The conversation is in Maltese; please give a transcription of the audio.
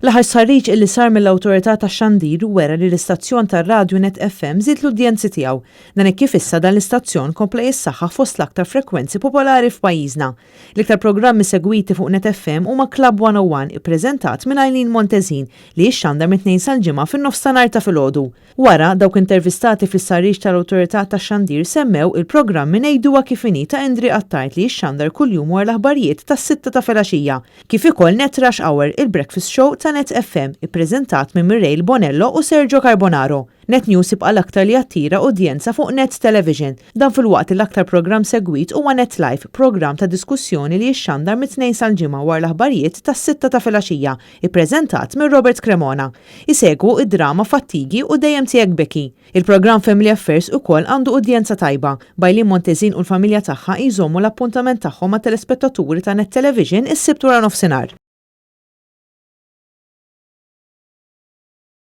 L-aħħar stħarriġ illi sar mill-Awtorità tax-Xandir wera li l-istazzjon tar-radju Net FM żied l-udjenzi tiegħu. Dan hekk kif issa dan l-istazzjon kompla jissaħħaħ fost l-aktar frekwenzi popolari f'pajjiżna. L-iktar programmi segwiti fuq Net FM huma Club 101 ippreżentat minn Eileen Montesin li jixxandar mit-Tnejn sal-Ġimgħa fin-nofstanhar ta' filgħodu. Wara, dawk intervistati fl-istħarriġ tal-Awtorità tax-Xandir semmew il-programm Ngħiduha Kif Inhi ta' Indri Attard li jixxandar kuljum wara l-aħbarijiet tas-sitta ta' filgħaxija, kif ukoll Net Rush Hour, il-breakfast show ta' Net FM, ippreżentat minn Mireille Bonello u Sergio Carbonaro. Net News jibqa' l-aktar li jattira udjenza fuq Net Television. Dan filwaqt li l-aktar programm segwit huwa Net Live, programm ta' diskussjoni li jixxandar mit-Tnejn sal-Ġimgħa wara l-aħbarijiet tas-sitta ta' filgħaxija, ippreżentat minn Robert Cremona. Isegwu d-drama Fattigi u Dejjem Tiegħek Becky. Il-programm Family Affairs ukoll għandu udjenza tajba, b'Eileen Montesin u l-familja tagħha jżommu l-appuntament tagħhom mat-telespettaturi ta' Net Television is-Sibt waranofsinhar.